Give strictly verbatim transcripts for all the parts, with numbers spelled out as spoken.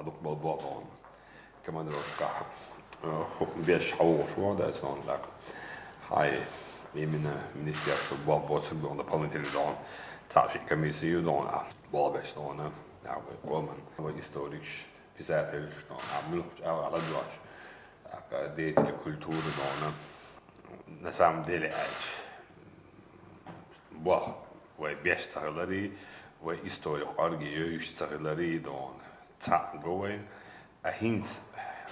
Дукха болу боху дона. Командировкахь, э, хӀу-, беш хьавогӀуш ву, да, сон дакъа. Хьай, именно министерство бо-, боцург дона, дополнительно дона. Цхьа ши комиссия ю дона, болх беш дона. Я вай къоман, вай историкаш, писателаш дона, а муьлххачу агӀор ладоьгӀча, а деятели культуры дона. На самом деле аьлча, боху, вай беш ца хиларий, вай истори кӀорге йовзуш ца хиларий дона. Цхьаъ го вайн, а хӀинца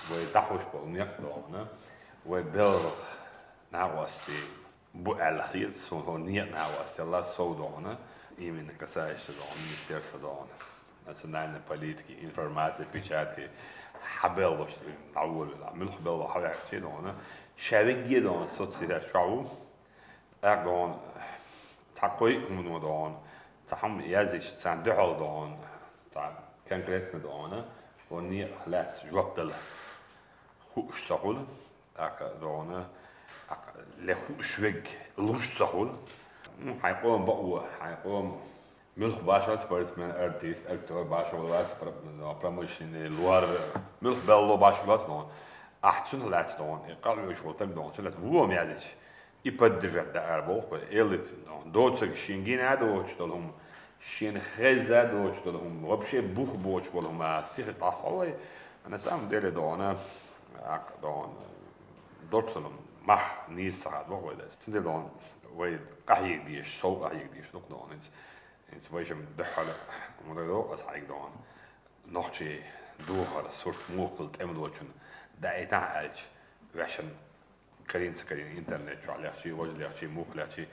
вай дӀахьуш болу некъ дона, вай белхан накъостий бу аьлла хета, суна хӀокху некъан накъосталла сов дона, именно касаешься дона, министерство дона, национальной политики, информации, печати, хьабеллалуш, дӀаволавелла, муьлхха белло хьаваьхча дона, ша вегге дона соцсеташ чохь ву, тӀаккха дона, цхьа кхойкхуно дона, цхьа хьума яздича, царна дуьхьал дона, цхьа конкретно дона, хӀокху некъах лаьцна жоп дала хууш ца хуьлу, тӀаккха дона, тӀаккха ле хууш вегга луш ца хуьлу. Ну, хьайн къоман бакъо, хьайн къоман муьлхха башхалц спортсмен, артист, актер башхалц, пр-, промышленный, лор, муьлхха белло башхалц дона. Ахь цунах лаьцна дона, и къахьоьгуш волу стаг дона, цунах лаьцна вон яздича, и поддержать даар боху вай, элита дона. Доцург шен гина а доцуш долу хӀума, шена хеза а доцуш долу хӀума, вообще бух боцуш болу хӀума, сиха дӀасхьо вай, на самом деле дона, акъ дона, доцург мах нийса ца хадо вай дас. Цундела дона, вай къахьега дезаш, сов къахьега дезаш ду-кх дона, хӀинца, хӀинца вайшимма дуьххьара, ма дай догӀу аса хьайга дона. Нохчийн духар, сурт муха хила тӀемалочунна даийтахьа аьлча, ваьшна карийна ца карийна интернет чохь лехчий, важа лехчий, муха лехчий,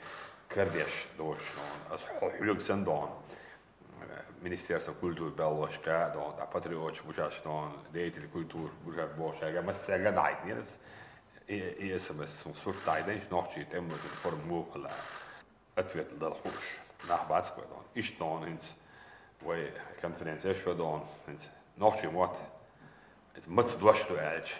карадеш доцуш дона. Аса хьо-, хьоьга санна дона. Министерство культуры баллошка дона, тӀаккха патриоташ бу шаьш дона, деятели культуры бу шаьш бохучаьрга, массаьрга дӀахьийтинера аса. И, и СМС суна сурт дӀахьийтина, нохчийн тӀемалочун форма муха хила. Ответ дала хууш нах бац вай дона. Иштта дона хӀинца вай конференцеш ю дона, хӀинца нохчийн мотт, хӀинца маца дош ду аьлча,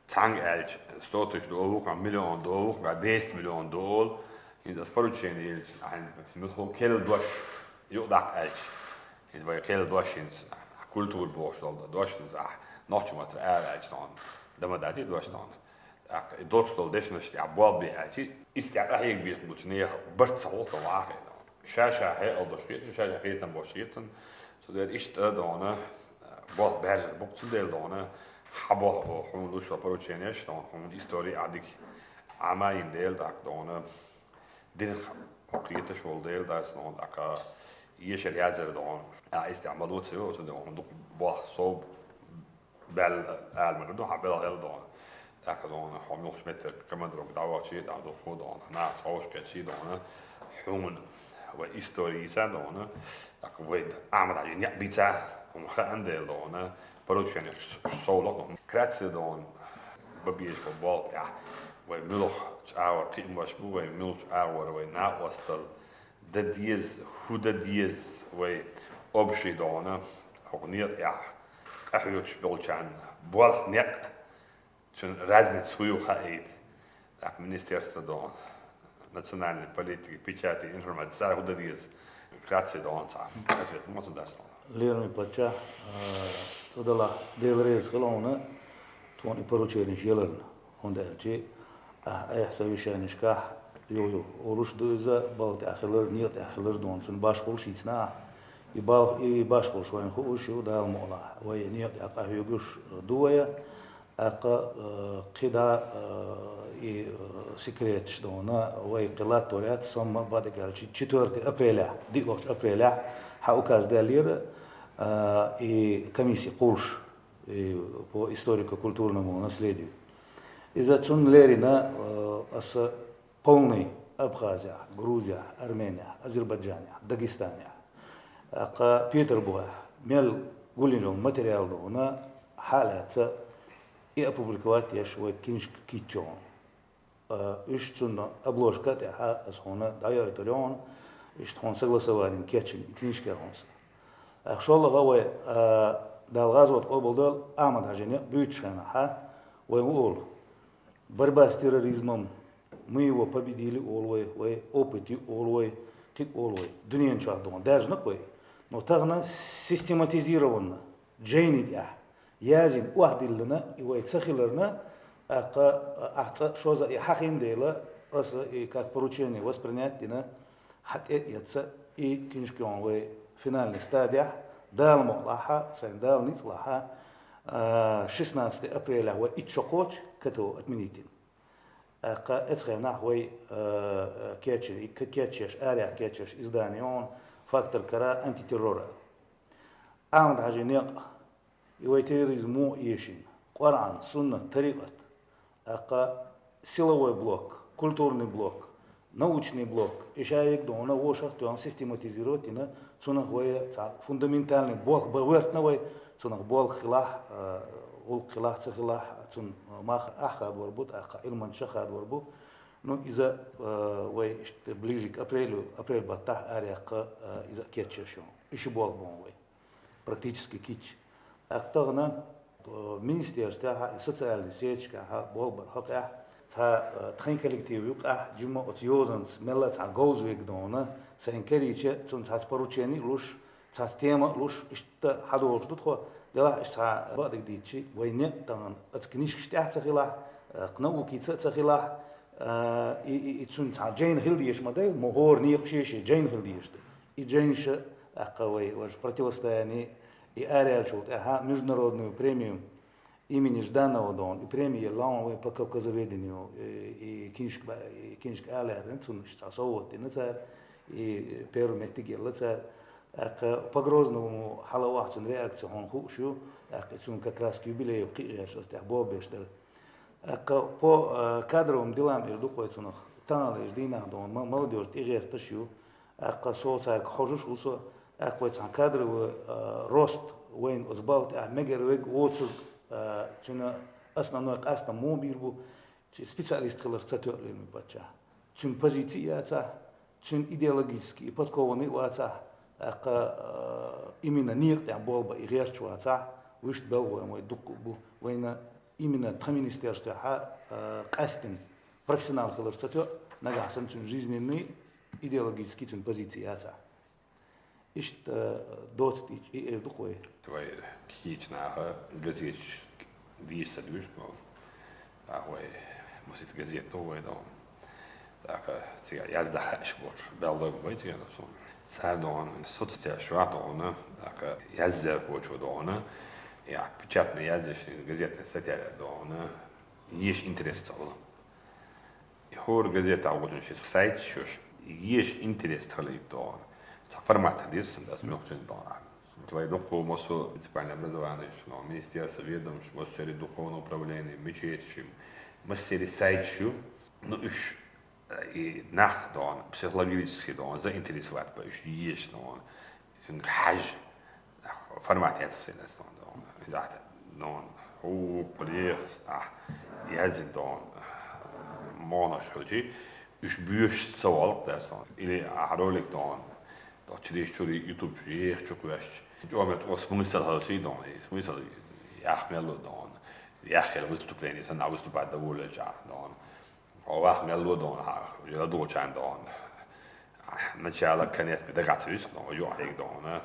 цхьаьнга аьлча, сто тысяч ду олу, вукхунна миллион ду олу, вукхунна десять миллион ду олу, хӀинца аса поручение елча, ахьа муьлхха керла дош юкъадаккха аьлча, хӀинца вай керла дош хӀинца культура бохуш долу дош хӀинца ахь нохчийн маттара ала аьлча дона, дан ма дац и дош дона. ТӀаккха и доцуш долу дешнаш тӀехь болх бе аьлча, иза тӀехь къахьега беза болчу нехан барт ца хуьлу тхо вахийна. Ша-ша хьекъал долуш хета, ша-ша хетам болуш хета цунна. Цундела иштта дона, болх баьржина бу-кх, цундела дона, хьан болх бо хьуна луш йолу порученеш дона, хьуна истори ахь дика Ӏамийна дела, тӀаккха дона, динах хьо кхеташ волу дела, дац дона, тӀаккха эшар яздар дона, а иза тӀехь ма лоцу йо, цундела хьуна дукха болх сов баьлла ала ма ду, хьан белхан хила дона. ТӀаккха дона, хьо муьлххачу меттера командировка дӀавахчий, дӀа духу дона, нахаца хьовш кхетчий дона, хьуна вай истори йийца дона, тӀаккха вай Ахьмад-Хьаьжин некъ бийца, хьуна хаан дела дона, порученеш совлакх дона. Кратце дона, бан безаш болу болх тӀехь, вай муьлххачу агӀор кхиамаш бу, вай муьлххачу агӀор вай накъосталла, дан деза, хӀун дан деза вай общий дона, хӀокху некъа тӀехь къахьоьгуш болчарна болх, некъ, цуьнан разница хӀун ю хаийта. ТӀаккха министерство дона, национальной политики, печати, информации, цара хӀун дан деза, кратце дона цхьа ответ ма ца дац. Лераме паччахь, а, цкъа делахь, Дела реза хила хьуна, тхуна и порученеш яларна. ХӀунда аьлча ахь айхьа совещанешкахь, юха-юха олуш ду иза, балха тӀехь хилар, некъа тӀехь хилар дона, цуьнан башхаллаш йийцина ахь. И балх-, и башхаллаш вайна хууш ю, Дала мукъалахь, вай некъа тӀехь къахьоьгуш ду вай, тӀаккха, э, кхидӀа, э, и, э, секреташ дона, вай кхин латтор яц, со ма бакъдерг аьлча, четвёртый апрелехь, диълагӀчу апрелехь, хьан указ даьллера, э, и комиссия кхуллуш. И по историко-культурному наследию. Иза цунна лерина, э, аса полный Абхазехь, Грузехь, Арменехь, Азербайджанехь, Дагестанехь, тӀаккха Петарбухехь мел гулйина йолу материал дона, хьан а лаьцна и опубликовать еш вай книжка кийчча хьуна. Э, уьш цунна обложка тӀехь аса хьуна дӀайойтур ю хьуна, иштта хьуна согласование кечйина и книжка хьуна. Ах, шолгӀа вай, э, Дала гӀазот къобалдойла, Ахьмад-Хьаьжин некъ буьйцучу хенахь, вай хӀун олу? Борьба с терроризмом, мы его победили олу вай, вай опыт ю олу вай, кхин а олу вай. Дуьнен чохь дона даьржина-кх вай. Но тахана систематизированно Жайни тӀехь язйина охьадиллина, и вай ца хиларна, тӀаккха ахь цкъа шозза и хьахийна дела, аса и как поручение воспринять дина, хьатӀе а эцна, и книжка вай финальный стадехь, Дала мукъалахь, сайна Дала ницкъ лахь, а, шестнадцатого апреля вай итт шо кхочу КТО отменить дина. ТӀаккха оцу хенахь вай, а, кечйина, и к-, кечъеш, арахь кечъеш издание ю хьуна «Фактор» кара, «Антитеррора». Ахьмад-Хьаьжин некъ, и вай терроризм муха эшийна, Къуръан, суннат, тарикъат, тӀаккха силовой блок, культурный блок, научный блок, и ша ерг дохьуна вовшах а тоьхна систематизировать дина, цунах вай цхьа фундаментальный болх бан гӀоьртина вай, цунах болх хилахь, а, гӀуллакх хилахь, ца хилахь, цунна мах ахь хадор бу, тӀаккха Ӏилманчаш а хадор бу. Ну, иза, а, вай иштта ближе к апрелю, апрель баттахь арахь, а, иза кечъеш ю. И ши болх бу хьуна вай. Практически кийча. ТӀаккха тахана, э, министерствехь, и социальный сеташкахь болх бар хӀокхуьнехь, цхьа, э, тхайн коллектив юкъахь, жимма оцу йозанца мелла а цхьа говза верг дохьуна, сайна карийча, цунна цхьацца поручение а луш, цхьацца тема а луш, иштта хьадолуш ду тхо, делахь аш цхьа бакъдерг дийцича, вай некъ тахана оцу книжкаш тӀехь ца хилахь, э, кхин а науки ца, ца хилахь, э, и, и, и цунна цхьа жайна хила дезаш ма дай, ма хӀора некъа шен-шен жайна хила дезаш ду. И жайнаш а, тӀаккха вай, важа противостояние, и араяьллачул тӀаьхьа международную премию имени Жданова дохьуна, и премия елла хьуна вай по кавказоведению, и, и книжка ба-, и книжка алаьрна, цунна иштта цхьа совгӀат дина цара, и первый меттиг елла цара. ТӀаккха по Грозному хьала а вахь цуьнан реакция хьуна хууш ю, тӀаккха и цуьнан как раз юбилей кхин а гӀерташ аса тӀехь болх беш дара. ТӀаккха по, э, кадровым делам эр ду-кх вай цунах, таханлерчу дийнахь дохьуна ма-, молодёжь тӀегӀерташ ю, тӀаккха со цаьрга хьожуш ву со, тӀаккха вай цхьана кадровый, э, рост вайна оцу балха тӀехь мегар верг воцург, э, цуьнан основной къастам муха бийр бу, цуьнан специалист хиларх ца тоьаллина вай паччахь. Цуьнан позици яцахь, цуьнан идеологически и подкованный а вацахь, тӀаккха, э, именно некъа тӀехь болх бан и гӀерташ вацахь, вуьшта белхалой вай дуккха а бу, вайна именно тхан министерствехь, э, къаьстина профессионал хиларх ца тоьа, нагахь санна цуьнан жизненный, идеологически цуьнан позици яцахь. Иштта, э, доцу дийцича, и эр ду-кх вай. Вай кхечу наха газеташ дийша ца дуьйш, но, нах вай, масийтта газета ду вай, но, тӀаккха цигахь яздан хууш болчу белхалой бу вай цигахь, но, цара дохьуна, соцсеташ чохь дохьуна, тӀаккха яздархочо дохьуна, я печатный яздеш, газетный статья дохьуна, еша интерес ца хуьлу. И хӀора газетехь воцург шен сайт шуьш, еша интерес хилийта дохьуна. Цхьа формат хила деза, сан дас муьлххачун дохьуна. Вай дуккха массо а муниципальное образование, но министерство, ведомство, массеран духовное управление, мечеташ, массеран сайт шу, ну, уьш, э, и нах дохьуна, психологически дохьуна, заинтересовать бан уьш еша дохьуна. Цуьнга хьажа. Формат яц сайн дас дохьуна. Иза ахь, ну, хӀу, кху лехас, ахь, язйина дохьуна. Монош хилчи, уьш боьшуш ца волу дас дохьуна. Или ахь ролик дохьуна. Дохьуна чуьрийш чуьрий YouTube чу еха чу кхоьссича. ЧӀогӀа меттиг оцу смысл хилчий дохьуна. И смысл яха мел ло дохьуна. Яхъяла выступление санна, выступать дан волавелча дохьуна. Хьо ваха мел ло дохьуна, хьан, ладугӀучарна дохьуна. Начало, конец бен дагахь ца вуьсу, но юкъа хьега дохьуна.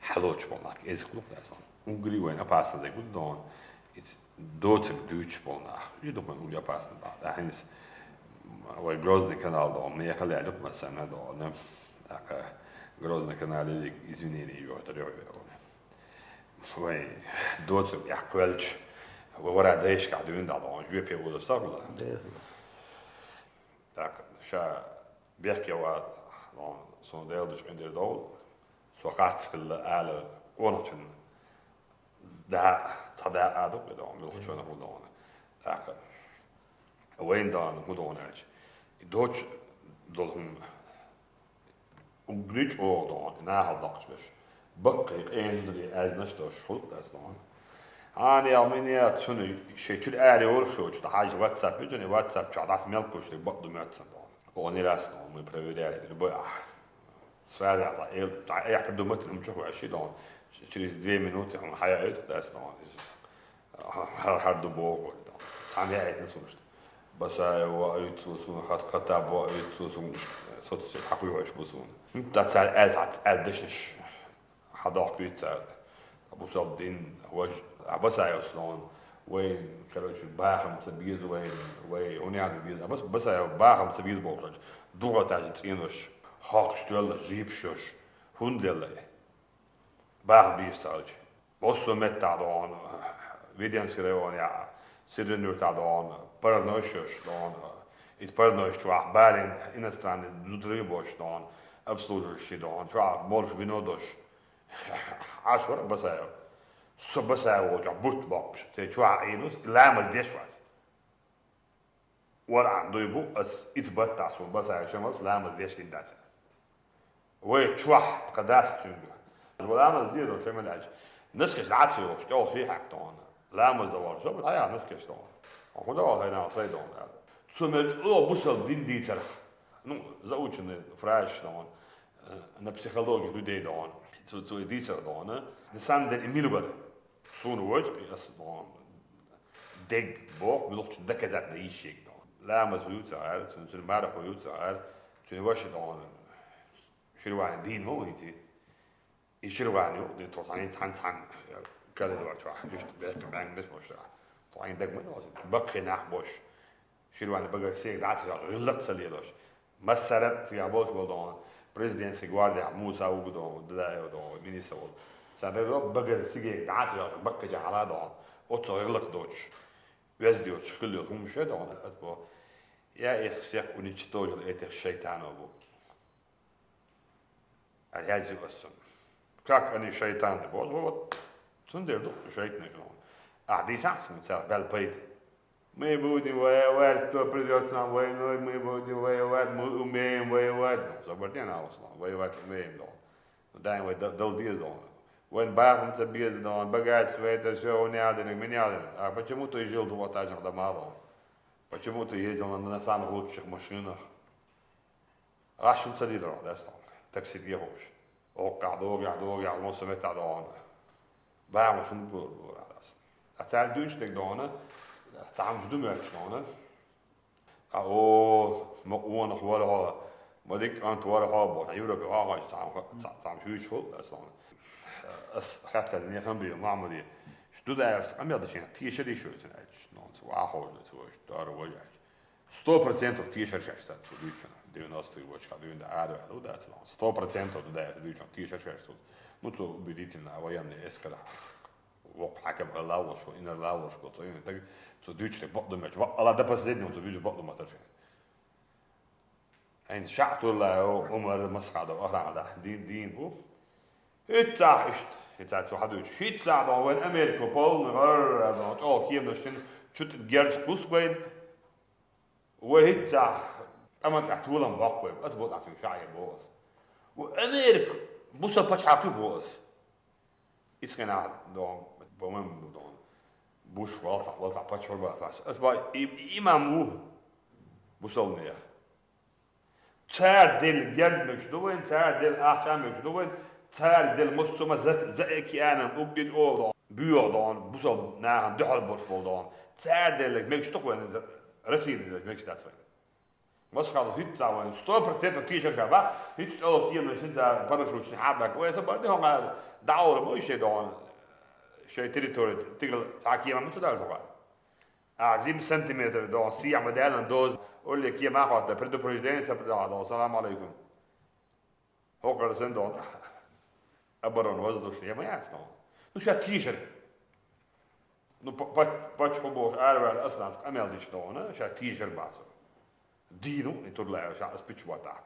Хьалочу болу нах кӀезиг хуьлу дас дохьуна. Уггаре вайна опасный дерг ду дохьуна. Иза доцург дуьйцуш болу нах. И ду-кх вайна уггаре опасный дохьуна. ТӀаккха хӀинца вай Грозный канал дохьуна, мехала яьлла-кх массарна дохьуна. ТӀаккха Грозный канале извинение йохуьйтур ю вай. Вай доцург тӀехь кхоьллича, вай вара дайшкахь дуьйна дӀа дохьуна, жоьпе вуьлу сагӀа. Дехла. ТӀаккха ша бехке вац, суна Дела дуьхьа къинтӀера довла, со харц хилла алар къонахчун да, цхьа да а ду-кх и дохьуна, муьлххачунна хӀун дохьуна. ТӀаккха вайна дохьуна хӀун дохьуна аьлча, и доцуш долу хӀума Уггаре чӀогӀа дохьуна, и нахала доккхуш берш. Баккхий къена зударий аьзнаш долуш хуьлу дас дохьуна. Хьан ял мин яц цуьнан шайн чуьра аре волуш йоцуш, дӀахьажча WhatsApp ю цуьнан, WhatsApp чохь дӀаса мел кхуьйсуш дерг бакъ ду моьтту сан дохьуна. Оха нерас дохьуна, мы проверяли, любой ахь. Сразу ахь эл, ахь придумать хӀума чу хьоьжуш дохьуна. Через две минуты хьуна хьаяойту дас дохьуна. Хьар-, хьар ду боху вай. Цхьаьна яийтина суна иштта. Басаев ваийтина суна, Хат-, Хаттаб ваийтина суна, соцсеть хьакхуьйхьуш бу суна. ХӀинца цара аьлла, цхьацца аьлла дешнаш хьадоккхуьйту цара. Бусалба дин, вож, а Басаевс дон, вай, короче, бахам ца беза вай, вай, уняна беза, а Бас-, Басаев бахам ца беза болча, дугъа тажа цӀенош, хьокхаш тоьлла, жипшош, хӀунда лелла? Бахам беза цалча. Боссо метта дон, Веденский район я, Сержан-Юрта дон, парнойшош дон, ит парнойш чуах барин иностранный зудры бош дон, обслуживающий дон, чуах молш вино дош. Аш вара Басаев. Со Басаев волча бутт боккхуш. Те чуа Ӏийнус, ламаз деш вац. Вара ан дуй бу, ас иц баттахь сун Басаев Шамалс ламаз деш гин дац. Вай чуахь тха дац цуьнга. Ва ламаз дезо Шамал аьлча. Наскаш дӀа ца йохуш, тӀехула хи хьаькта вахана. Ламаз дан вара, со бу хьаяха наскаш вахана. Хьуна вахана, хьайна сай вахана аьлла. Цо мел чӀогӀа бусалба дин дийцарх. Ну, заученный фразаш вахана. Э, на психологии людей вахана. Цо, цо и дийцар вахана. На самом деле, и мила бара. Суна вочкъа, и ас вахана. Дег боху, муьлххачу доказать дан йиш йег вахана. Ламаз хӀу ю ца гӀар, цуьнан, цуьнан марха хӀу ю ца гӀар, цуьнан ваша вахана. Ширвани дийна ма ву хӀинца. И ширвани ю, ди тхо цхьаьна, цхьаьна, цхьаьна, коридор чохь, иштта бехке баьнгнаш бу шура. Тхо хьайна дага ма доцу. Баккхий нах бош. Ширвани багара сага дӀа ца йош, гӀиллакх ца лелош. Массарат цигахь болуш болу дон, президентский гвардия Муса ву дон, Дадаев дон, министр волу. Царна дага дон, багара сага дӀа ца йош, баккхийча хьала дон. Оццо гӀиллакх доцуш. Везде йоцуш хила йолу хӀума ше дон, ас бо. Я их всех уничтожил этих шайтанов бу. А я зиъ ас цунна. Как они шайтаны? Вот, вот, вот. Цундела ду шайтанаш вон. Ахьа дийцахь суна цара бел пайда. Мы будем воевать, кто придёт к нам войной, мы будем воевать, мы умеем воевать. Ну, забарден, а в основном, воевать умеем, да. Ну, дай вай да-, дал деза, да. Вайн бахам ца беза, да, богатство это всё уняденек, меняденек. А почему ты жил в этажах домах, да? Почему ты ездил на, на самых лучших машинах? Гаш шу ца дийр ван, дас ван. Такси тӀехуш. Оккхахь догахь, догахь, вон со меттахь догӀана. Бамаш хӀунда бу-, бура дас. А цара дуьйцу дерг догӀана, цхьа хӀумаш ду моьттуш догӀана. А о, ма къонах вара хьо, ма дика кӀант вара хьо, боху, Европе хьо хьоьжуш цхьа хӀума, цхьа, цхьа хӀума хьуьйсуш хуьлу дас ван. Ас хаьттара нехан бийр, Махьмуде. Шу Дудаевс къамел дашина, тешар йиш вуьйцун аьлча, нонца, вахьа хьожа ца вуьйш, дара вай аьлча. Сто процентов тешар шаьш сац цо дуьйцуш, девяностый год ша дуьйна ара ваьлла ву дац. Сто процентов ду дац дуьйцуш, тешар шаьш цо. Ну, цо убедительно, а военный эскара. Воккха хьаькам гӀалла волуш ву, инарла волуш ву, цо юьйна таг, цо дуьйцуш таг бакъ ду меч. Ва Алла до последнего цо дуьйцуш бакъ ду ма тар шен. Хьайна ша Турла, Умар, Масхадов, охрана да, дин, дин бу. ХӀиттахь иштта, хӀинца цо хьадуьйцуш. ХӀиттахь дон вайн Америка полный гӀарра дон, чӀогӀа кеманаш шина, чу тӀе герз кхус вайн. Вай хӀиттахь, тӀаман тӀехь толам боккху вай, аса бо тӀехь цуьнга шаӀе боху аса. Ву Америка, бусал пачхьалкх ю боху аса. Исхенахь дон, по-моему, дон. Буш валсахь, валсахь пачхьалкх бацахь. Аса бо и-, имам ву бусалнех. Цара делла герз мегаш ду вайн, цара делла ахча мегаш ду вайн, цара делла массо а ма за, за океанан уггид ола дон, буьйгӀа дон, бусал нахана дуьхьал болуш болу дон. Цара делла мегаш ду вайн, Россия делла мегаш дац вайн. Масхадов хӀиттахь вайн, сто процентов тешар ша бах, хӀиттахь тӀе кеманаш шин цара парашюташ хьабаьхка, вай аса бара де хьо гӀара, дӀа а олу ма шайн дон, шайн территори тигала цхьа кема ма ца далла хьо гӀара. Ахьа зим сантиметр догӀу, сехьа ма даьллан доза, улле кема а хӀотта, предупреждение ца дахьа догӀу, салам алейкум. ХӀокхара сан догӀу, оборона воздушная, я ма яц догӀу. Ну, ша тийшар. Ну, п-, пач-, пачхьо бохуш араваьлла Асланца къамел диш догӀу, ша тийшар бацу. Дийну, и Турлаев, ша ас пичу ватахь.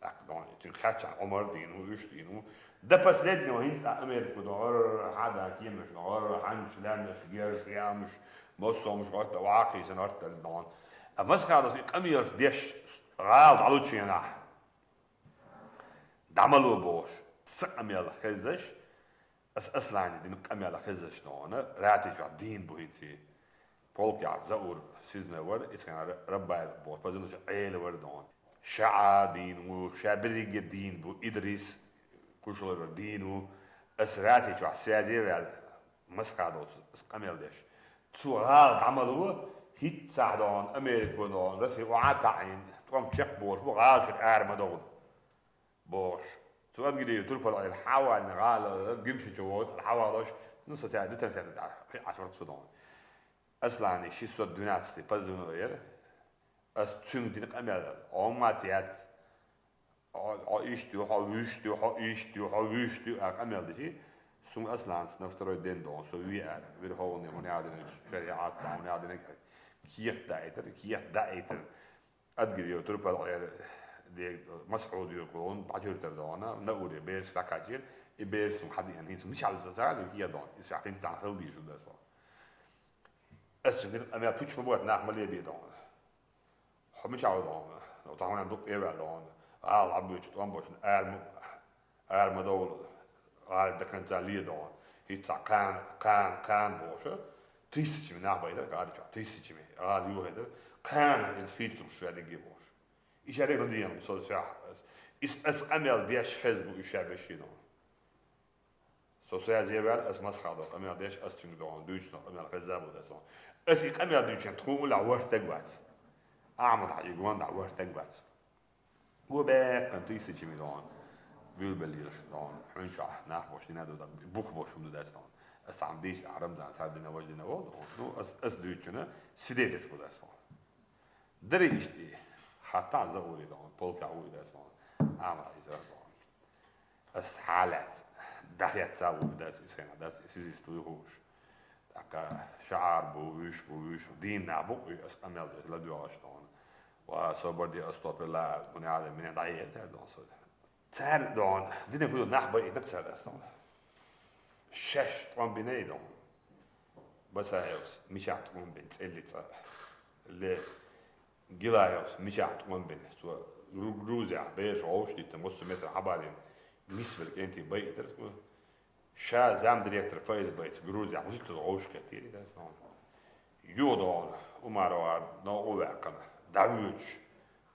ТӀаккха догӀу, цуьнга хаьттича, Ӏумар дийна ву, уьш дийна ву. До последнего хӀинца тӀаккха Америка догӀу, хьада кемаш догӀу, хьанча лаьмнаш, герш, ямаш, массомаш гӀотта, вакхийсан гӀоттал догӀу. А Масхадовс и къамелаш деш гӀала дӀалучу хенахь, дӀа ма ло бохуш, сан къамел хезаш, Ас Аслане дина къамел хезаш догӀу, Рати чохь дийна бу хӀинца. Полкехь Заур сизна вара, ицкъана Ра-, Рабайл боху, пазанчу Ӏела вара догӀу. Ша а дийна ву, ша берриге дийна бу, Идрис, Кушалара дийна ву. Ас Рати чохь связе а ваьлла, Масхадовца ас къамел деш. Цу гӀала дӀа ма ло, хӀиттахь догӀу, Америко догӀу, Россия охьа а таӀийна, тӀом чекхболуш бу, гӀала чуьра ара ма догӀу. Бохуш, Цу Адыгейра турпал Ӏела хьаваллина гӀала гимшичу вода, хьавалош, ну, со цаьрца дитар саьрца дӀа, кхин Ӏаш вара со догӀун. Аслана шестьсот двенадцать позвонок яра. Ас цуьнга дина къамел, Ӏомац яц. Хьо, хьо иштта ю, хьо вуьшта ю, хьо иштта ю, хьо вуьшта ю, а къамел дичи, суна Асланца на второй день догӀун, со ве ара, Верховный хӀуна яхьдинарг, шариӀат хӀуна яхьдинарг, кехат даийтар, кехат даийтар. Адыгейра турпал Ӏела, де, Масхьуд юкъон, бӀатуьртар догӀун, на уре, бераш дӀакхачийра, и бераш суна хьадиъна, хӀинца мичахьа ца ца, кехат догӀун, иза ша хӀинца цхьана хила дийшур ду ас догӀун. Ас цуьнга дина къамел пуч ма бу, нах ма лебе догӀун. Хьо мичахь ву догӀун? Тахана дукха тӀе а ваьлла догӀун. ГӀала Ӏабуьйчу тӀом бочун ара ма, ара ма довла. ГӀала до конца ле догӀун. ХӀинца кхана, кхана, кхана бохуш, тысячами нах байтар гӀала чохь, тысячами. ГӀала юхайдар, кхана хӀинца хийцалуш ша дигге бохуш. И ша дигна дегӀан со сехь. Ис ас къамел деш хеза бу уьш ша бешший догӀун. Со связе ваьлла, ас Масхьудо къамел деш, ас цуьнга догӀун дуьйцу къамел хеза бу дас догӀун. Ас и къамел дуьйцучун тхуна уллехь вортаг вац. Ахьмад-Хьаьжи гондахь вортаг вац. Ву беккхана тысячами догӀун. Буьлбеллераш догӀун. Хьуьнчохь нах бош дина ду, бух бош хӀума ду дас догӀун. Ас цхьана дийша Рамзан сар дина, важа дина вогӀу догӀун. Ну, ас, ас дуьйцучунна свидетельш бу дас догӀун. Дарий иштта и. Хаттахь за ури догӀун. Полкехь ву и дас догӀун. Ахьмад-Хьаьжи догӀун. Ас хьалаьцна, дӀахецна ву дац, иза хенахь дац, и сизист вуй хууш. ТӀаккха шаӀар бу, вуьш бу, вуьш бу, дийна нах бу, и ас къамел деш ладоьгӀаш догӀун. Ва, собар де, астагӀфируллахӀ, хӀуна яхьа, мине дӀаера цара догӀун со. Цара догӀун, динан хӀуьлу нах байина цара ас догӀун. Шаьш тӀом бина и догӀун. Басаевс мичахь тӀом бина, цӀелли цӀа. Ле, Гилаевс мичахь тӀом бина, цо Гру-, Грузехь бераш вовшах диттина, массо метр хьабалийна, нисбелла кӀентий байийтар цо. Ша замдиректор ФСБ-ца Грузехь вуьтла вовшах кхеттийра и дас догӀун. Юха догӀун, Умарова новкъа ваьккхина, дӀавоьдуш,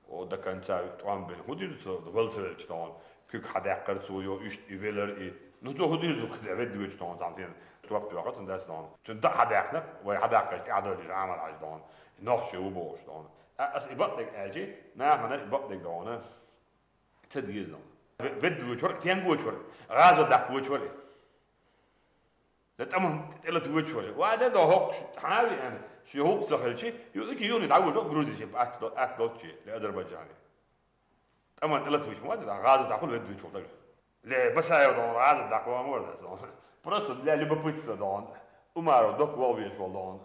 о, до конца тӀом бина. ХӀун дийр ду цо, вала ца велча догӀун? Куьг хьадаьккхар цо, йо, иштта и велар и. Ну, цо хӀун дийр ду, кхидӀа ведда воьдуш догӀун, цхьана сена топ тоьхар цунна дас догӀун. Цуьнан дакъа хьадаьккхина, вай хьадаккхаш тӀаьхьадовлийша Ахьмад-Хьаьжа догӀун. Нохчий ву бохуш догӀун. А, ас и бакъдерг аьлчи, нахана и бакъдерг догӀун. Ца деза догӀун. Ве-, ведда воьдуш вара, тенга воьдуш вара, гӀазот даккха воьдуш вара. Я тӀаман тӀелата воьдуш вара. Ва де догӀу хӀокхуш, хьан а веана, шен хӀух ца хилчи, ю-, икки юни дӀавоьдуш вара Грузи, шен атта до-, атта долчи, я Азербайджане. ТӀаман тӀелата вуьйш ма вац, гӀазот даккхал ведда воьдуш вара дага. Ле, Басаев догӀун, гӀазот даккха ван вара дас догӀун. Просто для любопытства догӀун. Умаров докка вогӀу веш волу догӀун.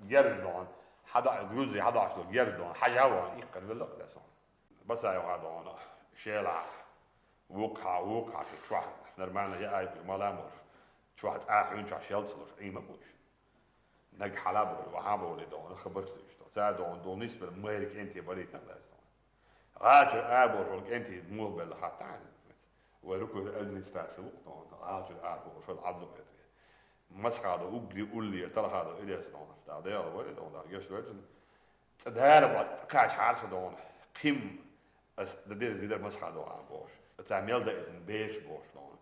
Герз догӀун. Хьада-, Грузи хьадош долу герз догӀун. Хьажа вогӀун, иккхар велла дас догӀун. Басаев хьа догӀун. Шелахь. Вукхьа, вукхьа, шу чохь нормально яа, мала а молуш. Чохь цӀа хьуьнчохь шел ца луш, Ӏийма а бу уьш. Наг хьала а боху, вахьа а боху, догӀун, хабарш дуьйцуш ду. Цара догӀун, догӀун нисбелла майра кӀентий барийтина дас догӀун. ГӀалачуьра арабохуш волу кӀентий муха белла хаттахь а, вай рукуй администраци ву догӀун, гӀалачуьра арабохуш волу Ӏабдулкъадир. Масхьадо уггаре уллера талхадо Илес догӀун, тӀаккха дегӀал вара догӀун, тӀаккха геш вара цунна. Цкъа дара боху, цкъа кхачахьара со догӀун, кхин ас дан деза дидара Масхьадо а бохуш. Цара мел даийтина бераш бохуш догӀун.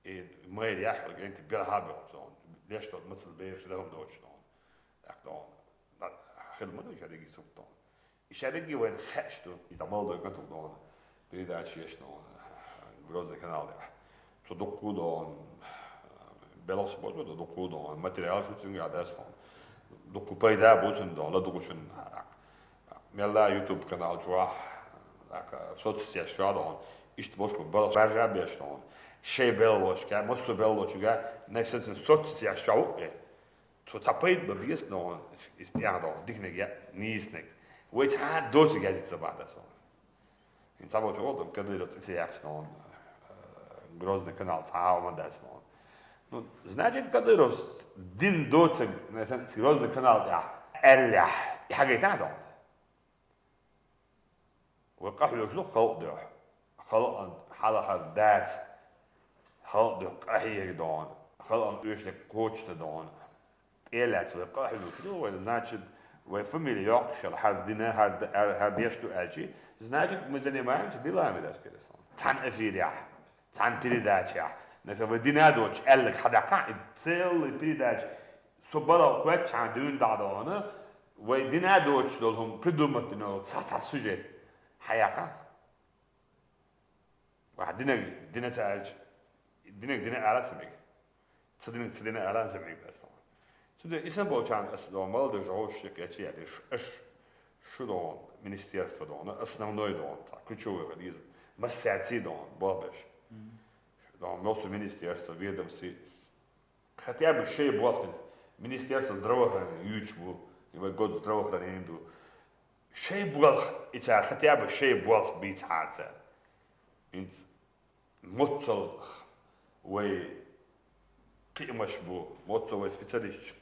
И майра яхь йолу кӀентий белхьа а боьлхуш догӀун. Леш долу мацалла бераш дан хӀума доцуш догӀун. ТӀаккха догӀун. Хила ма ду и шадерриге субт догӀун. И шадерриге вайна хууш ду. И дӀабала дойган тух догӀун. Передача еш догӀун. Грозный канал тӀехь. Цу дуккху догӀун. Белхас бозу ду дуккху догӀун. Материал шу цуьнга дас догӀун. Дуккху пайда бу цуьнан догӀун. ЛадугӀучун. Мелла YouTube канал чохь, соцсетеш чохь догӀун. Иштта бохуш бу, балхаш баржа а беш догӀун. Шайн белхалошка, массо белхалочуьнга, нагахь санна соцсетеш чохь ву а. Цо цхьа пайда бан беза догӀун, иза тӀехь догӀун, диканиг я, нийсаниг. Вай цхьа а доцург язйица бахьа дас догӀун. ХӀинца цхьаболчо олу, Кадыров цӀе ца яьккхича догӀун, Грозный канал цхьа а хӀума дац догӀун. Ну, значит, Кадыровс дин доцург, нагахь санна, Грозный канал тӀехь аьллехь, и хьагайтахьа догӀун. Вай къахьоьгуш ду халкъ дуьхьа. Халкъан хьалхара дац. Халкъ дуьхьа къахьега догӀун. Халкъан оьшург кхочушдан догӀун. ТӀе а лаьцна вай къахьоьгуш ду вай, значит, вай фамилия йоккхуш йолу хӀара дина, хӀара д-, хӀара, хӀара деш ду аьлчи, значит, мы занимаемся делами, так сказать. Цхьана эфирехь, цхьана передачехь, нагахь вай дина доцуш аьлларг хьадаккхахь, и целый передача со балха хоьттучхьана дуьйна дӀа а догӀун, вай дина доцуш долу хӀума придумать дина долу цхьа-цхьа сюжет хьаяккхахь. Ваха динаг дина ца аьлча, динаг дина ала ца мега. Ца динаг ца дина ала ца мега ас тхьона. Цудухьа исан болчарна ас догӀу молодой жагӀоши кхечи яьлла, ш-, аш шу догӀу министерство догӀу, основной догӀу, цхьа ключевой хӀа деза, массаьрций догӀу, болх беш. ДогӀу, мел су министерство, ведомстве, хотя бы шей болх, министерство здравоохранения юьйцуш бу, и вай год здравоохранения ду. Шей болх, и цара хотя бы шей болх бийца хьарца. Инц моццал вай кхиамаш бу, моццал вай специалисташ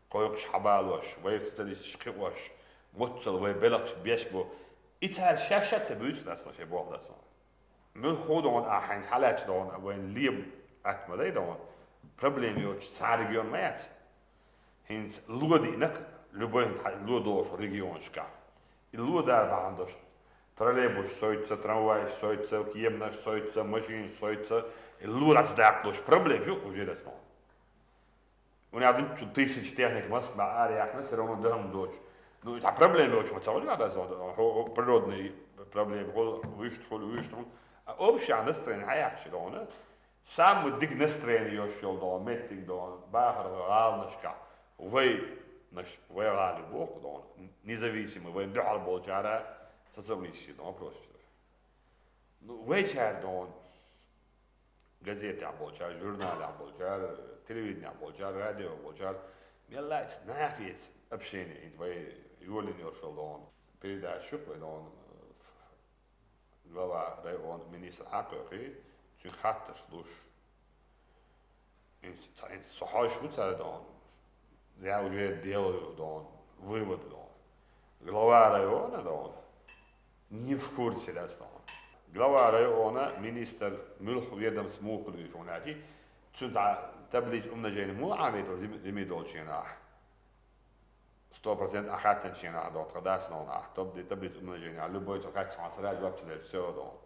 кхойкхуш хьабалош, вай специалисташ кхиош, моццал вай белхаш беш бу. И цара шаьш-шаьш ца буьйцу дац шей болх дац. Муьлхха догӀу ахь хьайнца хьалаьцча догӀу, вайна лема атта ма дай догӀу, проблема йоцуш цхьа регион ма яц. ХӀинца ло диънакх, любой хьан ло долуш регионашкахь. И ло дара бахьана долуш, троллейбус сойту ца, трамвайш сойту ца, кеманаш сойту ца, машинаш сойту ца, и ло дӀасадаккхалуш проблема ю уже дац догӀу. У нас цу тысяча техника Москва ара яхна, всё равно дахана доцуш. Ну, и цхьа проблема йоцуш ма ца хуьлу, хьо, хьо природный проблема хуьлу, вуьшта хуьлу, вуьшта хуьлу. А общее настроение хьан яхча догӀу? Самый дика настроение йолуш йолу догӀу, меттиг догӀу, бахархой гӀаланашкахь, вай, наш, вай гӀала боху догӀу, независимый, вайн дуьхьал болчара социалистический догӀу, просто. Ну, вайчара догӀу, газетехь болчара, журналехь болчара, телевиденехь болчара, радио болчара, мел лаьцна нахеца общение, хӀинца вай йолийна йолуш йолу догӀу, передача ю вай догӀу, глава района министр хьакхойкхий, цуьнга хаттарш луш. ХӀинца ца-, хӀинца со хьожуш ву цара догӀу. Я уже делаю догӀу, вывод догӀу. Глава района догӀу, не в курсе дац догӀу. Глава района, министр, муьлхха ведомство муха хуьлуьйтуш ву аьлчи, цуьнан таблица умножения муха Ӏамийтал зими-, зими долчу хенахь? Сто процент ахь хаттанчу хенахь догӀу, тхан дац догӀу ахь, табли-, таблица умножения, любой цо хаьттича хьан сразу жоп ца делча, всё догӀу.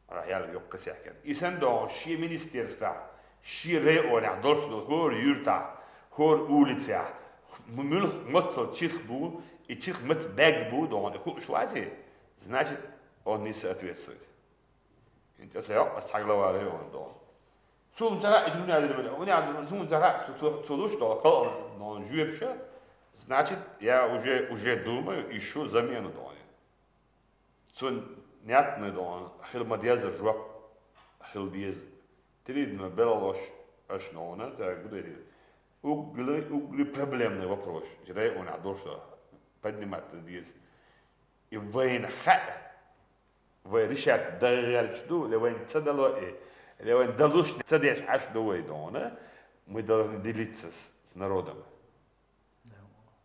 Ара хьел юккъе сехкина. И санна догӀу шен министерствехь, шен районехь долуш долу хӀора юьртахь, хӀора улицехь, м-, муьлх-, моццал чих бу, и чих маца баьгга бу догӀу, и хууш вац и, значит, он не соответствует. ХӀинца аса йоккху аса цхьа глава района догӀу. Суна ца хаьа, и дуьнен дина мел, уьнех суна ца хаьа, цу, цу, цу луш долу халкъана жоьпаш, значит, я уже, уже думаю, ищу замену догӀу. Цунна нетна догӀу, хила ма-деззара жоп хила деза. Тиридина белхалош аша догӀу, цаьрга гу дайдира. Угли, угли проблемный вопрос, районехь долуш долу, поднимать деза. И вайна хаьа, вай решать дан гӀерташ ду, или вайна ца дало и, или вайна далуш ца деш Ӏаш ду вай догӀу, мы должны делиться с, с народом.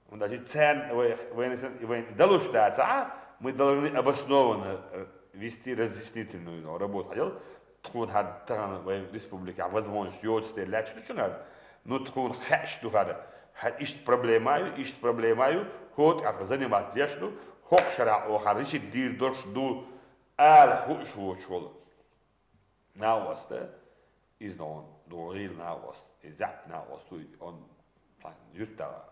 ХӀунда аьлча царна вай, вайна сан, и вайна далуш дацахь, мы должны обоснованно, э, вести разъяснительную, ну, работу хьадел. Тхуна хӀара тахана вайн республикехь возможность йоцуш дела лаьтташ ду шуна хӀара. Ну, тхуна хаьаш ду хӀара. ХӀара иштта проблема ю, иштта проблема ю, хӀокху тӀехь тхо заниматься деш ду, хӀокху шарахь оха хӀара решить дийр долуш ду, ала хууш воцуш волу. Накъост, иза догӀу, догӀу гӀийла накъост, и заьӀап накъост ву, он цхьана юьртда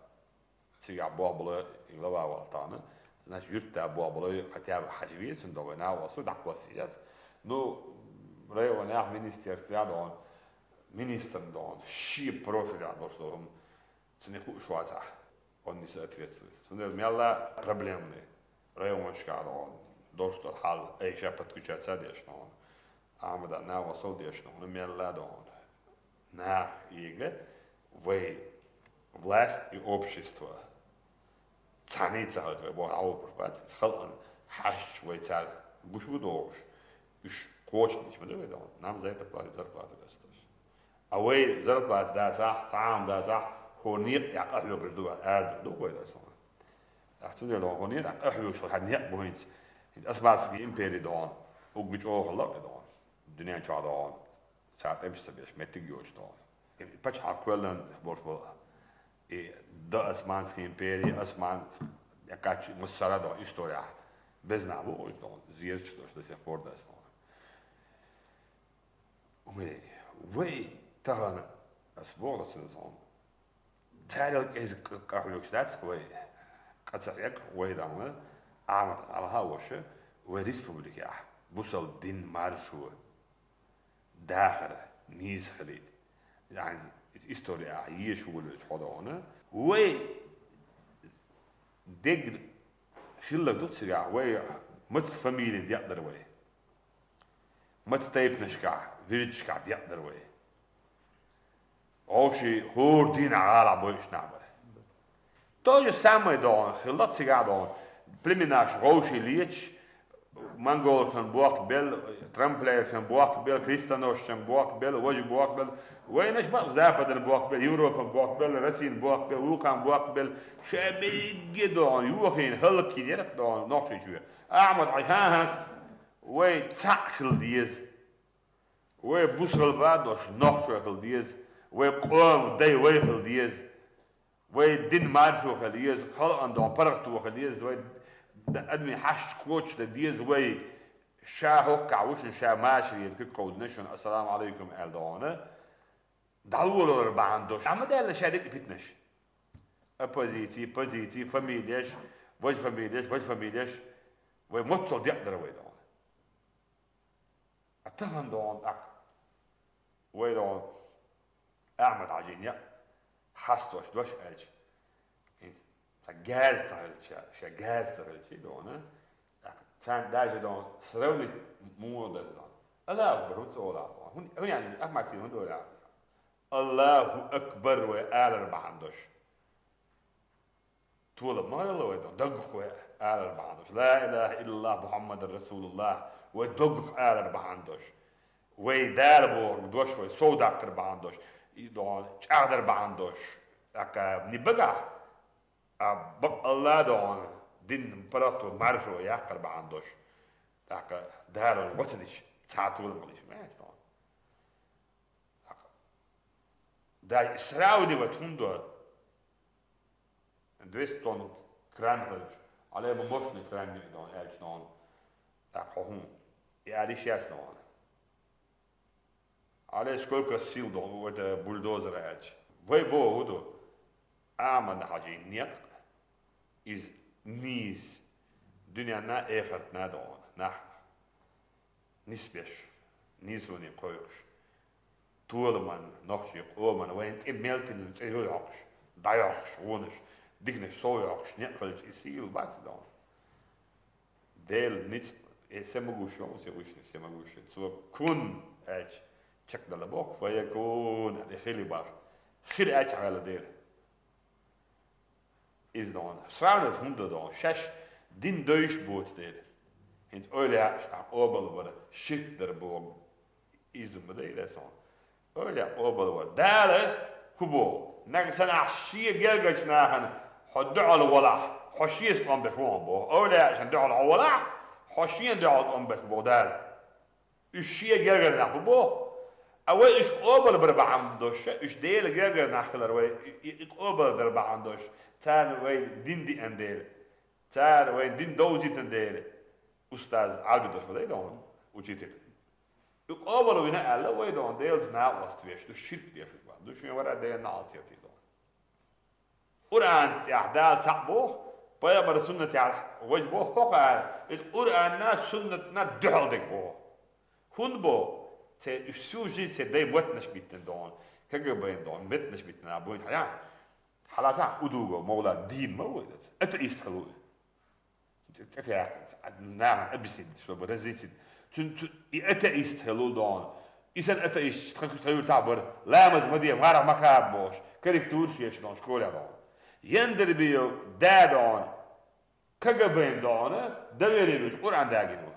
цигахь болх бало и глава валла тахана, значит, юьртда болх бало, хотя бы хьажа веза цунна догӀу, вай накъост ву, дӀакхоссийча яц. Ну, районехь, министерствехь догӀу, министрна догӀу, шен профилехь долуш долу хӀума, цунна хууш вацахь, он не соответствует. Цундела мелла проблемный районашкахь догӀу, долуш долу хьал, айша подключаться деш догӀу, Ахьмада накъостал деш догӀу, мелла догӀу. Нах ига, вай власть и общество цхьаьний ца хилча, вай боху Ӏовпуш бац, халкъана хьаьжча вай цара гуш ву догӀуш, уьш кхочушдича ма ду вай догӀу, нам за это платит зарплату государства. А вай зарплата дацахь, цхьа а хӀума дацахь, хӀора некъа тӀехь къахьоьгуш ду, аьлла ду вай аса. Ахь цундела догӀу, хӀора некъа тӀехь къахьоьгуш хьан некъ бу хӀинца. ХӀинца Османский импери догӀу, угга чӀогӀа лакъе догӀу, дуьнен чохь догӀу. Цара тӀемаш ца беш, меттиг йоцуш догӀу. И пачхьалкх кхоьллина болуш болу. И до Османской империи, Осман, я кхаччи, массара а догӀу, историяхь безнахь бу вуьш догӀу, зерачаш долуш до сих пор дац догӀу. Вай, вай тахана, ас боху сан догӀу, царел кӀезиг къа-, къахьоьгуш дац вай, къа ца хьекх вай догӀу, Ахьмад Алхьа ваша, вай республикехь. Бусалба дин маршо дахар нийса хилийта. Яъни, истори ахь езаш волавелча хьо догӀана. Вай дегна хилларг ду цигахь, вай маца фамилин декъ дара вай. Маца тайпанашкахь, вирдашкахь декъ дара вай. Вовший хӀора дийнахь гӀалахь бойуш нах бара. То же самое догӀана, хилла цигахь догӀана. Племенаш вовший леташ, монголашна бохк белла, трамплершна бохк белла, христоношна бохк белла, важа бохк белла, вайнаш бакъ западана бохк белла, Европан бохк белла, Россин бохк белла, вукхан бохк белла, ша берриге догӀана, йохийна, хӀаллакйина яра догӀана Нохчийчоь. Ахьмад-Хьажа, хӀан-хӀа, вай цхьаъ хила деза. Вай бусалба дош нохчо хила деза, вай къоман дай вай хила деза, вай дин маршо хила еза, халкъан догӀана паргӀато хила еза, вай д-, адамийн хьашт кхочушдан деза, вай ша хӀоккхахь ву шуна, ша машарера куьг кховдийна шуна, ассаламу Ӏалайкум аьлла догӀана. ДӀалолалар бахьана дош. Амма даьлла ша дика питнаш. Оппозици, позици, фамилеш, важа фамилеш, важа фамилеш, вай моццал декъ дара вай догӀана. А тахана догӀана тӀаккха. Вай догӀана Ахьмад-Хьажин яа хьастош дош аьлча, хӀинца цхьа газа ца хилча, ша газа ца хилча догӀана, тӀаккха царна даже догӀана сравнить муха дара догӀана. Аллаху акбар, хӀунда ца олахь догӀана? ХӀун, хӀун яьнна, Ахьмад-Хьажин хӀунда олахь? Аллаху акбар вай алар бахьана дош. Толам ма хилла вай догӀана, даггах вай алар бахьана дош. Ла илаха иллаллах Мухаммадар Расулуллах, вай даггах алар бахьана дош. Вай Дала бохург дош, вай сов даккхар бахьана дош. И догӀана чӀагӀдар бахьана дош. ТӀаккха ни багахь, а бакъ Алла догӀана, дин паргӀато маршо яккхар бахьана дош. ТӀаккха Дала вайна гӀо ца дича, цхьа толам хилийта ма яц догӀана. ТӀаккха даже сравнивать хӀунда до? Двести тонн кран хилча, Ӏале ма мощный кран ю догӀана аьлча догӀана. ТӀаккха хьо хӀун? И ала йиш яц догӀана. Ӏале сколько сил догӀана у это бульдозера аьлча. Вай боху ду, Ахьмад-Хьажин некъ, иза нийса, дуьненна а, эхартна а догӀана, нах нисбеш, нийсоне кхойкхуш, толаман, нохчий къоман, вайна тӀе мел тиллина цӀе йохьокхуш, дӀайохьокхуш, вонаш, диканаш сов йохьокхуш, некъ хилча, и сийла бац догӀана. Делан ницкъ, э, всемогущий, всевышний, всемогущий. Цо кун аьлча, чекхдала боху, фаякун аьлла, хили баха. Хир аьлча хьаьвла Дела. Иза догӀана. Сравнивать хӀунда догӀана? Шаьш дин дойуш боцу дела. ХӀинца эвлаяаш ахь къобалбар, ширк дар боху. Иза ма дай дас догӀана. Эвлаяаш къобалбар. Дала хӀун боху? Нагахь санна ахь шен гергарчу нахана хьо дуьхьал валахь, хьо шеца тӀом беш ву хьуна боху. Эвлаяашна дуьхьал хьо валахь, хьо шена дуьхьал тӀом беш ву боху Дала. Уьш шен гергара нах бу боху. А вай уьш къобалбар бахьана дош, уьш Делан гергара нах хилар вай, и, и, и къобалдар бахьана дош, царна вай дин диъна дела, цара вайн дин довзийтина дела, устаз Ӏарби дош ма дай догӀана, учитель. И къобал вина аьлла, вай догӀана Делаца накъост веш ду, ширк деш ду, ду шен вара Делан наӀалт сетий догӀана. Къуръан тӀехь Дала цхьаъ боху, пайхамар суннатехь важа боху, хӀокхара иза Къуръанна, суннатна дуьхьал дерг боху. ХӀунда боху? Церан уьш всю жизнь церан дай меттанаш биттина догӀана, КГБ-н догӀана, меттанаш биттина нах буйна хьаяхьа. Хьалацахь, удуго, мовла дийна ма ву иза. Атеист хила ву. ЦӀе ца яьккхина, нахана объяснить, чтобы разъяснить. Цуьнан цу-, и атеист хила ву догӀана. И санна атеист тхан, тхан юьртахь бара, ламаз ма де, марха ма кхаба бохуш, корректураш еш догӀана, школехь догӀана. Яндарбиев да догӀана, КГБ-н догӀана, доверие вуьйцу Къуръан дагийна ву.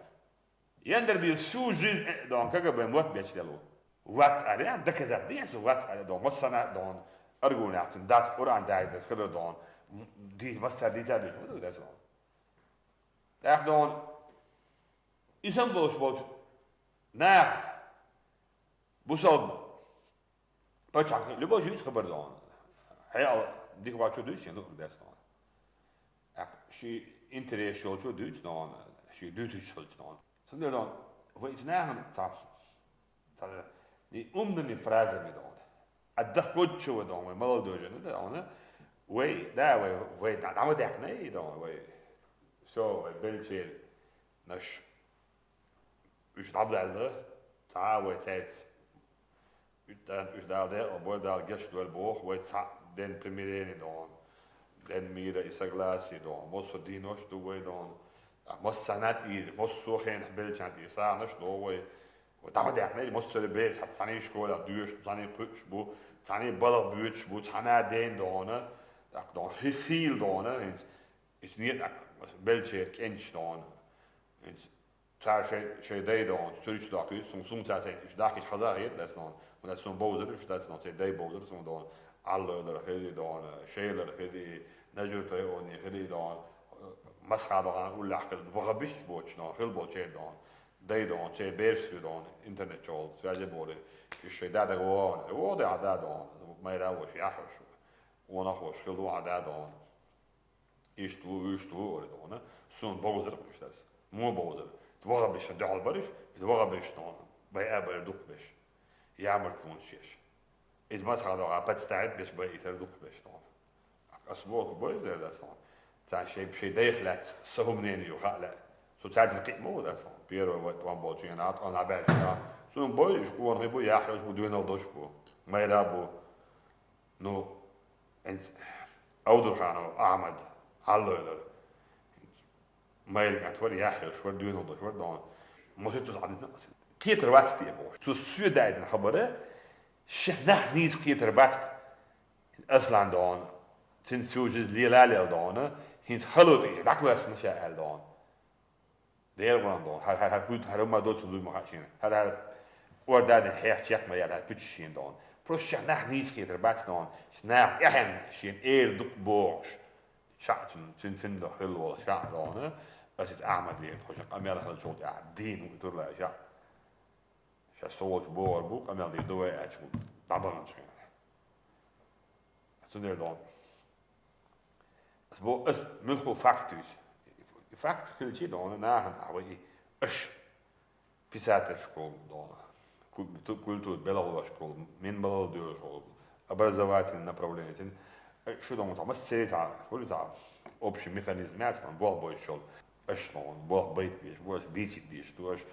Яндарбиев всю жизнь э догӀана, КГБ-н мотт бечделла ву. Вац аьлла, доказать де со, вац аьлла догӀана, массана а догӀана, аргунехь цуьнан дас Къуръан дагийна хилар догӀана, м, ди-, массара дийца а дуьйцу, ма ду дас догӀана. ТӀаккха догӀана, и санна болуш болчу наха, бусалба пачхьалкх, любой жуьйца хабар догӀана. Хьекъал дика вац чу дуьйцу шен луъург дас догӀана. ТӀаккха шен интерес йолчо дуьйцу догӀана, шен дуьйцуш хилча догӀана. Цундела догӀана, вай иза нахана цхьа, цхьа, и умными фразами догӀана. А дахкоччо вай догӀана, вай молодёжь догӀана, вай, да, вай, вай дӀа-, дӀа ма даьккхина и догӀана, вай, всё, вай беллачеран наш. Уьш дӀабадаьлла, цхьа а вай цаьрца. Уьш Дала декъала бойла, Дала гечдойла боху, вай цхьаъ ден примирение дохьуна, ден мира и согласие дохьуна, массо а дийнош ду вай дохьуна, массанхьа тӀера, массо а хенахь беллачарна тӀера сагӀанаш доху вай. Вай дӀа ма даьккхина, массо а бераш хьан цхьаьний школехь доьшуш бу, цхьаьний кхуьуш бу, цхьаьний балха боьдуш бу, цхьана а ден дохьуна, тӀаккха дохьуна, хи-, хийла дохьуна, хӀинца, иза некъа тӀаккха беллачеран кӀенташ дохьуна. ХӀинца Цара шайн, шайн дай дохьуна, цуьрачу дохкуьйту, суна, суна цаьрца уьш дахкийча хаза а хета дац дохьуна, хӀунда аьлча суна бовзар уьш дац дохьуна, церан дай бовзар суна дохьуна, Ӏаллойла хир и дохьуна, Шелара хир и, Нажур-Тайони хир и дохьуна, Масхадовган уллехь хир, ваххабисташ боцуш дохьуна, хила болчеран дохьуна, дай дохьуна, церан бераш а дохьуна, интернет чохь связе а бохура, уьш шайн да дага вогӀу, вогӀу дехьа да дохьуна, майра а волуш, яхь а волуш, вонах а волуш, хила ду а да дохьуна. Иштта ву, уьш ву, ора дохьуна, суна бовзар кхуьш дац. Муха бовзар? Ваххабисташна дуьхьал бараш, иза ваххабисташ дохьуна, байа а байра дукхахберш. Ямартлонаш еш. Иза Масхадовган подставить беш байийтар дукхахберш дохьуна. Ас боху, бойза дер дац дохьуна. Царна шайн, шайн дайх лаьцна сан хӀуманаш ю хаа лаьа. Со цаьрца кхиъ ма ву дац дохьуна. Первый вай тӀом болчу хенахь, тӀом набаьлча, суна бойза уьш къонахий бу, яхь йолуш бу, доьналла долуш бу. Майра бу. Ну, хӀинца Авдурханов Ахьмад Ӏаллойла. Майра кӀант вара, яхь йолуш вара, доьналла долуш вара дохьуна. Маситтаза Ӏадитина аса. Кхетар вац те бохуш. Цо соьга даийтина хабар, шен нах нийса кхетар бац Аслан дохьуна. Цуьнан сюжет лела а лела дохьуна, хӀинца хало тӀе дӀакхоьссина ша аьлла дохьуна. Дера ван дохьуна, хӀара, хӀара, хӀара хӀуьйту, хӀара ма доцу дуй ма хаьа шена. ХӀара, хӀара кӀордадина хьех чекх ма яьлла, хӀара пуьташ шена дохьуна. Просто шен нах нийса кхетар бац дохьуна, наха тӀаьхьенна шена эр дукха бохуш. Ша а цуьнан, цуьнан, цуьнан хилла волу ша а дохьуна, аса иза Ахьмад лерина, тхо шен къамел хилчул тӀаьхьа дийна хӀума тур лаьа ша а. Ша со волчу бохур бу, къамел дийр ду вай аьлча бу, дӀабаханчу хенахь. Цундела дохьуна. Ас бо-, ас муьлхха факт дуьйцу. И факт хилчий дохьуна, нахана тӀехь вай и, аша писательшкахула дохьуна, ку-, ту-, культура белхалошкахула, мин балал доьшухула, образовательный направление, э, шу дохьуна, цхьа массерий цхьа, хуьлу цхьа общий механизм яц, болх бойтуш йолу. Аша дохьуна болх байта безаш бу, аша дийцийта дезаш ду, аша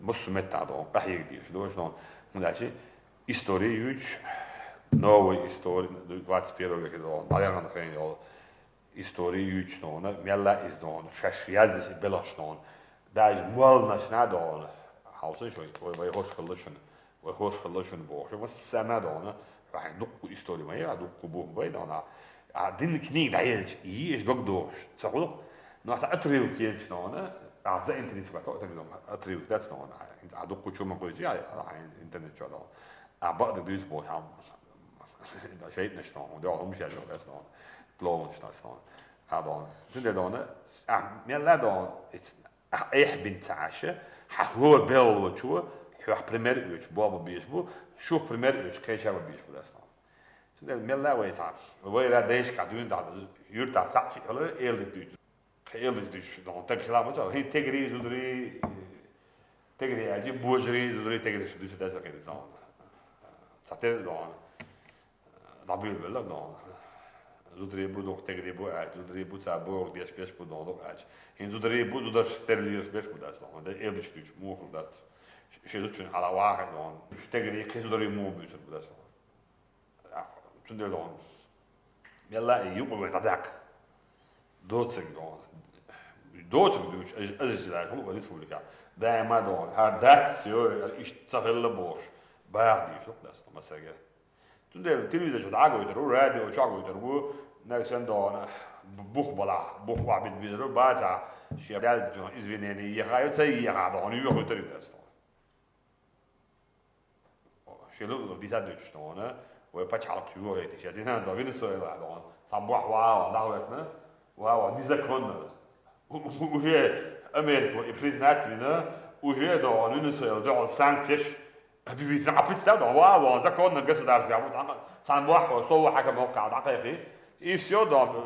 массо а меттахь дохьуна къахьега дезаш ду, аша дохьуна. ХӀунда аьлча история юьйцуш, новая история, двадцать первый веке дохьуна, дӀаяхана хенахь йолу история юьйцуш дохьуна, мелла а иза дохьуна, шаьш яздеш и белхаш дохьуна, даже молланашна а дохьуна, хьовсал шуна, вай, вай хӀорш хилла шуна, вай хӀорш хилла шуна бохуш, массарна а дохьуна, хьайн дуккха история ма яра, дуккха бу вай дохьуна. А динна книга дӀаелча, йиъаш дог дохуш ца хуьлу, но аса отрывок елча дохьуна, а заинтересовать, отрывок дац дохьуна, а дуккха чу ма кхуьйцу, а хьайн интернет чохь дохьуна. А бакъдерг дуьйцу боху хьан. ШайтӀанаш дохьуна, дуьхьал хӀумаш яьлла йолу ас дохьуна, тлонаш ас дохьуна. А дохьуна. Цундела дохьуна, а, мелла а дохьуна, а, эхь бина ца Ӏаш, хьан хӀора белхалочо, хьох пример оьцуш болх бан безаш бу, шух пример оьцуш кхеча бан безаш бу ас дохьуна. Цундела мелла а вай цхьа, вайра дайшкахь дуьйна дӀа, юьртахь схьа а шиъ хилар, эладита дуьйцу. Кхин эладита дуьйцуш дохьуна, таг хила ма ца, хӀинца тегри, зударий, тегри аьлча, божарий, зударий, тегри шу дуьйцу деза кхин дохьуна. Цхьатерра дохьуна. ДӀабуьйлабелла дохьуна. Зударий бу дукха, тегри бу аьлча, зударий бу ца бохург деш беш бу дохьуна дукха аьлча. ХӀинца зударий бу, зударш терлираш беш бу дац дохьуна. Де эладита дуьйцуш муха дац. Ши зудчун хьала вахар дохьуна. Шу тегри, кхин зударий муха буьйцур бу дац дохьуна. Цундела дохьуна. Мелла а юкъа вай дӀадаккха. Доцург дохьуна. Доцург дуьйцуш, аз, аз иза лаьа хӀума вай республикехь. Даима дохьуна. ХӀара дац, йой, иштта ца хилла бохуш. Баха дийш ду-кх дац, масаге. Цундела телевизор чу дӀа а гойтур ву, радио чохь а гойтур ву, нагахь санна дохьуна, бух балахь, бух вахь бит безар ву, бацахь, шен даьллачунах извинение еха, ца еха дохьуна, юьхьуьйтур ю дац дохьуна. Шен луъург дийца дуьйцуш дохьуна, вай пачхьалкхаш юхайтича, дина дохьуна Венесуэла дохьуна, цхьа бохь ван а ван дӀахӀоьттина, ван а ван незаконно. У-, у-, уже Америка и признать вина, уже дохьуна Венесуэла дуьхьал санкцеш объявить вина. А представь дохьуна, ван а ван законно государство, цхьана, цхьана бохь ван, со ван хьакам воккхахь дӀакхайкхий. И всё, дохьуна,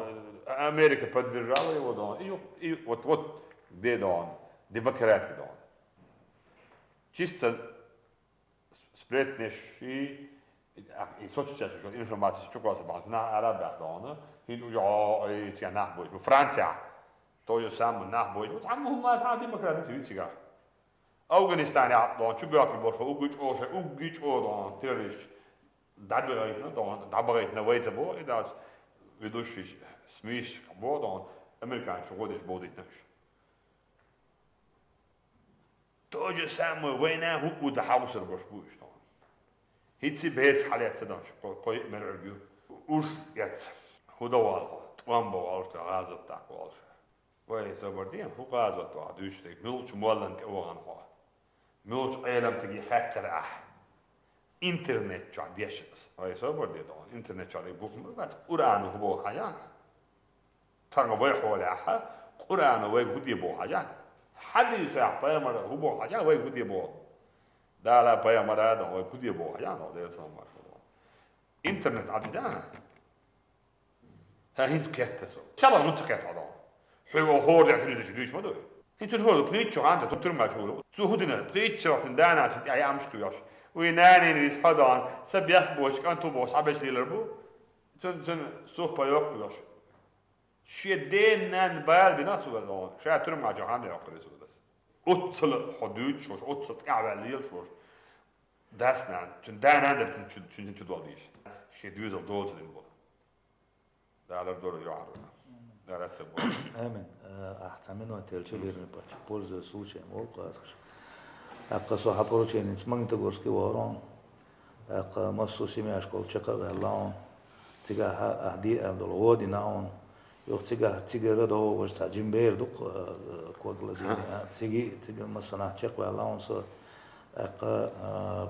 Америка поддержала его дохьуна. И, и вот, вот, де дохьуна, демократия дохьуна. Чисто сплетнеш и, и соцсеташ чу информаци чу кхосса бахьана нах ара а баьхна дохьуна, хӀинца уже, о, и цигахь нах бойуш бу. Францехь то же самое нах бойуш бу. Цхьамма хӀумма цхьа демократи ю цигахь. Афганистане хьатӀадоагӀа чубоьхкина болх угги чӀоагӀа, угги чӀоагӀа доагӀа террорист. ДӀабагӀайтина доагӀа, дӀабагӀайтина вай ца боху, и дац ведущий СМИ-ш боху доагӀа, американцаш гӀо деш бовдийтина уьш. То же самое вайна хӀуъу да хьалусар баш бу уьш доагӀа. ХӀинца бераш хьалаьцна доагӀа, кхо-, кхо-йиъ мер Ӏуьрг ю. Урс эц. ХӀу да валла хьо? ТӀом бан валла хьо, гӀазот даккха валла хьо. Вай, собар де, хӀу гӀазот ваха дуьйцу тайга? Муьлхачу моллана тӀе вахана хьо? Муьлхачу Ӏеламстаге хаьттар ахь? Интернет чохь деш аса. Вай, собар де доагӀа. Интернет чохь дерг бух ма бац. Къуръано хӀу боху хьажахьа? Тхьарна вай хьолехьа, Къуръано вайга хӀу де боху хьажахьа? Хьадисехь пайхамара хӀу боху хьажахьа, вайга хӀу де боху? Дала пайхамара а дан вайга хӀу де боху хьажахьа, Делан салам маршалла. Интернет Ӏадда. ХӀа, хӀинца кхетта со. Шалла хӀунда ца кхетта хьо догӀу? Хьоьга хӀора дехьа телевизор чу дуьйцуш ма ду. ХӀинца цуьнан хӀора притча хьан да, ту тюрьма чу вуьлу. Цу хӀу дина, притча вахтина дана чу тӀехь яамаш кхоьхьуш. Вай нанин виса хьо догӀу, са бехк боцу кӀант ву бохуш, схьабечу лелар бу. Цун, цун сухпайо кхоьхьуш. Шен ден нанна бала бина цо догӀу. Ша тюрьма чу хьан йоккхур иза дас. Оццала хьо дуьйцуш, оццала тӀаьхьаваьлла лелаш. Дас нана, цуьнан да-нана дара цуьнан чу, цуьнан чу долу дийша. Шен доьзал доцу дина болу. Дала лардойла йохьар ву. Дала лардойла. Амин. Э, ахь цхьа минот елча, бермин паччахь, пользуясь случаем, волу кху аса. ТӀаккха со хьан порученица Магнитогорске вахара хьуна. ТӀаккха массо а семьяшкахула чекх а ваьлла хьуна. Цигахь ахь де аьлла долу гӀо дина хьуна. Юха цигахь, цигара догӀу важа цхьа жима бер ду-кх, э, ког лазийна. Цига, цига массанхьа чекхваьлла хьуна со. ТӀаккха, э,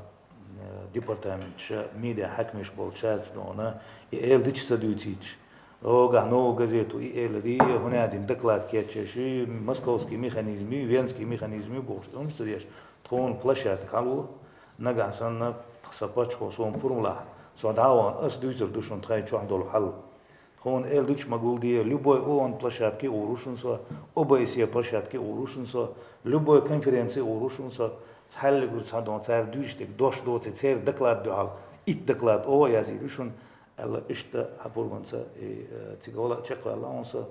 департаменташа, медиа хьаькамаш болчаьрца дона, и эла дича ца дуьйцуьйтуш. Огахь нову газету и элира, хӀунда аьлла доклад кечъеш, и московский механизм, и венский механизм бохуш, хӀумаш ца деш, тхуна площадка хьалура, нагахь санна, тхан сан паччахьо суна пурба лахь, со дӀа а вахана, ас дуьйцур ду шуна тхайн чохь долу хьал. Тхуна эл дича ма гулде, любой ООН площадке а гӀур ву шуна со, ОБСЕ площадке а гӀур ву шуна со, любой конференци а гӀур ву шуна со, цхьаьллигур цхьа дон, цара дуьйцуш дерг дош доций, церан доклад дуьхьал, итт доклад оха язйийр ю шуна, аьлла, иштта хьан пурбанца, и, э, цига вала а чекхваьлла хьуна со,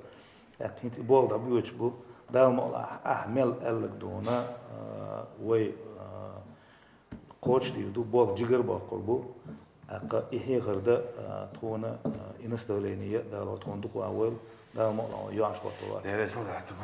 тӀаккха хӀинца и болх дӀабоьдуш бу, Дала мукъалахь, ахь мел аьлларг дуна, э, вай, э, кхочушдийр ду, болх жигара боккхур бу. ТӀаккха и хьехар дан, а, тхуна, а, и наставление Дала тхуна дукха ван войла, Дала мукъалахь йоӀаш хӀотто вац. Деррис а лаьтта бу.